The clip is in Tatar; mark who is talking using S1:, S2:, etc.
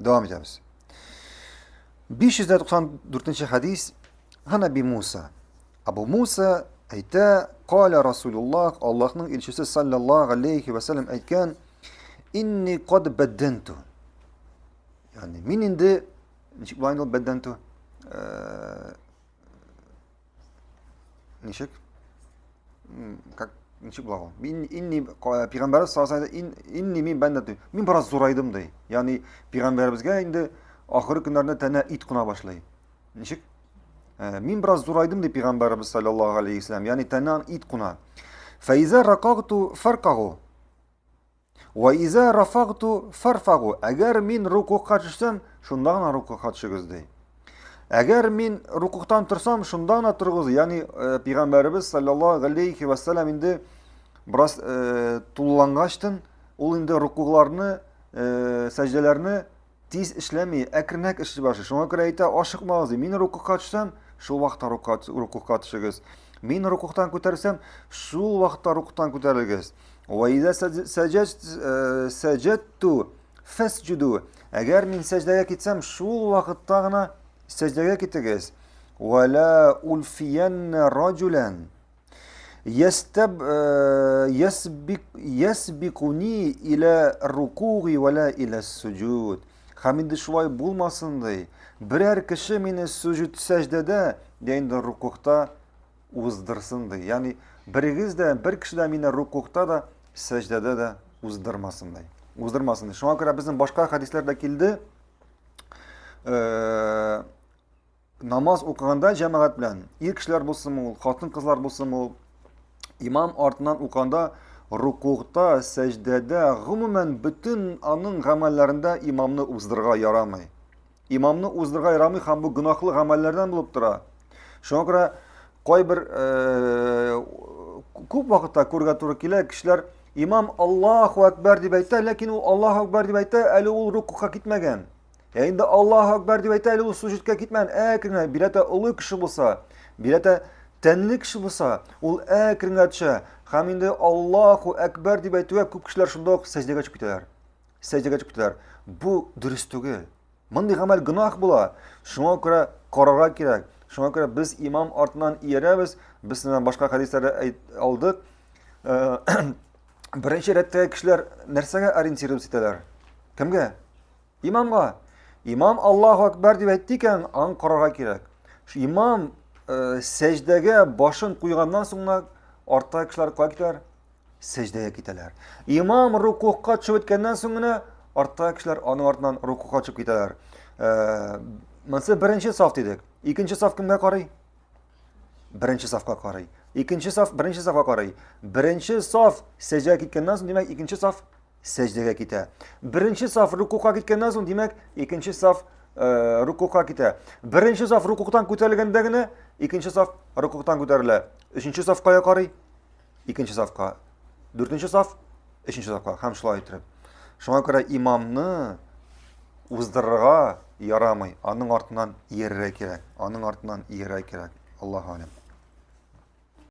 S1: Дәвам итәбез. 594 хәдис Хан Аби Муса. Абу Муса әйтә, Каля Расулуллах, Аллаһның илчесе саллаллаһу алейхи ва саллям әйткән, Инни кад бәддәнту. Ягъни мин инде ничек була инде ул бәддәнту? Э, ничек? Как ничек була ул? Мин инни пәйгамбәрбез саллаллаһу алейхи ва инни мин бәддәнту. Мин бераз зурайдым ди. Ягъни пәйгамбәребезгә инде ахыргы көннәрдә тәнә ит куна башлый. Ничек? Э, мин бераз зурайдым ди пәйгамбәребез саллаллаһу алейхи вәсәлләм. Ягъни тәннән ит куна. Фәиза ракагту фаркагу. Ва иза рафагту фарфагу. Әгәр мин рукугка төшсәм, шунда гына рукугка төшегез ди. Әгәр мин рукугтан торсам, шунда гына торыгыз. Ягъни э, пәйгамбәребез саллаллаһу алейхи вәсәлләм инде бераз э, тулылангачтын, ул инде рукугларны, э, сәҗдәләрне Тиз эшләми, әкренрәк эшли башлый. Шуңа күрә әйтә, ашыкмагыз, ди. Мин рукугка төшсәм, шул вакытта рукугка төшегез. Мин рукугтан күтәрелсәм, шул вакытта рукугтан күтәрелегез. Ва иза э, сәҗәтту фәсҗуду. Әгәр мин сәҗдәгә китсәм, шул вакытта гына сәҗдәгә китегез. Ва ла ульфиянна раҗулан. Ястаб э, ясбик ясбикуни иля рукуги вәлә иля суҗуд. Һәм инде шулай булмасын ди. Берәр кеше мине суҗуд сәҗдәдә, я инде рукухта уздырсын ди. Ягъни берегез дә, бер кеше дә мине рукухта да, сәҗдәдә дә уздырмасын ди. Уздырмасын ди. Шуңа күрә безнең башка хәдисләр дә килде. Э, Намаз укыганда җәмәгать белән, ир кешеләр булсынмы ул, хатын-кызлар булсынмы ул, имам артыннан укыганда рукугта, сәҗдәдә, гомумән бөтен аның гамәлләрендә имамны уздырырга ярамый. Имамны уздырырга ярамый һәм бу гөнаһлы гамәлләрдән булып тора. Шуңа күрә кайбер э, күп вакытта күрергә туры килә, кешеләр имам Аллаһу акбар дип әйтә, ләкин ул Аллаһу акбар дип әйтә, әле ул рукугка китмәгән. Ә инде Аллаһу Акбар дип әйтә, әле ул суҗудка китмәгән, әкрен генә, бигрәк тә олы кеше булса, бигрәк тә тәнле кеше булса, ул әкрен генә төшә. Һәм инде Аллаһу Акбар дип әйтүгә күп кешеләр шунда ук сәҗдәгә төшеп китәләр. Сәҗдәгә төшеп китәләр. Бу дөрес түгел. Мондый гамәл гөнаһ була. Шуңа күрә карарга кирәк. Шуңа күрә без имам артыннан иярәбез. Без менә башка хәдисләрдә алдык. Э, беренче рәттәге кешеләр нәрсәгә ориентироваться итәләр? Кемгә? Имамга. Имам Аллаһу Акбар дип әйтте икән, аны карарга кирәк. Имам э, сәҗдәгә башын куйганнан соң гына арттагы кешеләр кая китәләр? Сәҗдәгә китәләр. Имам рукухка төшеп үткәннән соң гына арттагы кешеләр аның артыннан рукухка төшеп китәләр. Э, монысы беренче саф дидек. Икенче саф кемгә карый? Беренче сафка карый. Икенче саф беренче сафка карый. Беренче саф сәҗдәгә киткәннән соң, димәк, икенче саф сәҗдәгә китә. Беренче саф рукука киткәннән соң, димәк, икенче саф э, рукука китә. Беренче саф рукуктан күтәрелгәндә генә, икенче саф рукуктан күтәрелә. Өченче саф кая карый? Икенче сафка. Дүртенче саф өченче сафка һәм шулай итеп. Шуңа күрә имамны уздырырга ярамый. Аның артыннан иярергә кирәк. Аның артыннан иярергә кирәк. Аллаһу алем.